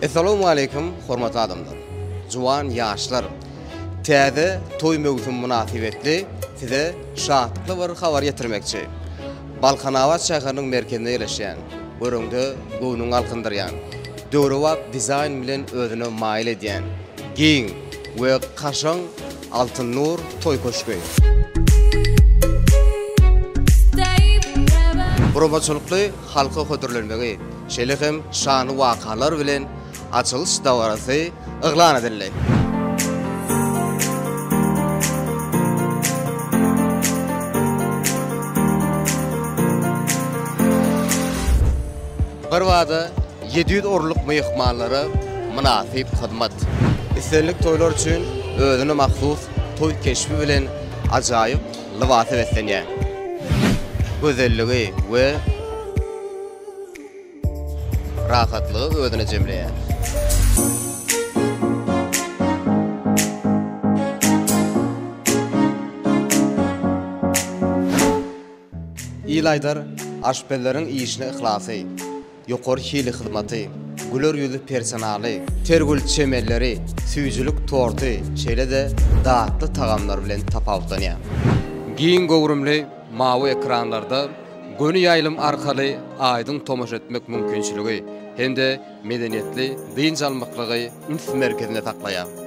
Essalawmaleýkim hormatly adamlar! Juwan ýaşlar! Täze toý möwsümi mynasybetli size şatlykly bir habar ýetirmekçi. Balkanabat şäheriniň merkezinde ýerleşýän, göreňde göwnüňi galkyndyrýan, döwrebap dizaýn bilen özüne maýyl edýän, giň we kaşaň Altyn Nur toý köşgi. Guramaçylykly halka hödürlenmegi, şeýle hem şanly wakalar bilen açylyş dabarasy yglan edildi. Birbada 700 orunlyk myhmanlara mynasyp hyzmat. Islendik toýlar üçin özüne mahsus toý keşbi bilen ajaýyp lybasa beslenýär. Gözelligi we rahatlygy özüne jemleýär. Il aýdar, aşpezleriň işine yhlasy, ýokary hili hyzmaty, güler ýüzli personaly, ter gül çemenleri, süýjülik torty, şeýle-de datly tagamlary bilen tapawutlanýar. Giň göwrümli mawy ekranlarda göni ýaýlym arkaly aýdyň tomaşa etmek mümkinçiligi hem-de medeniýetli dynç almaklygy üns merkezinde saklaýar.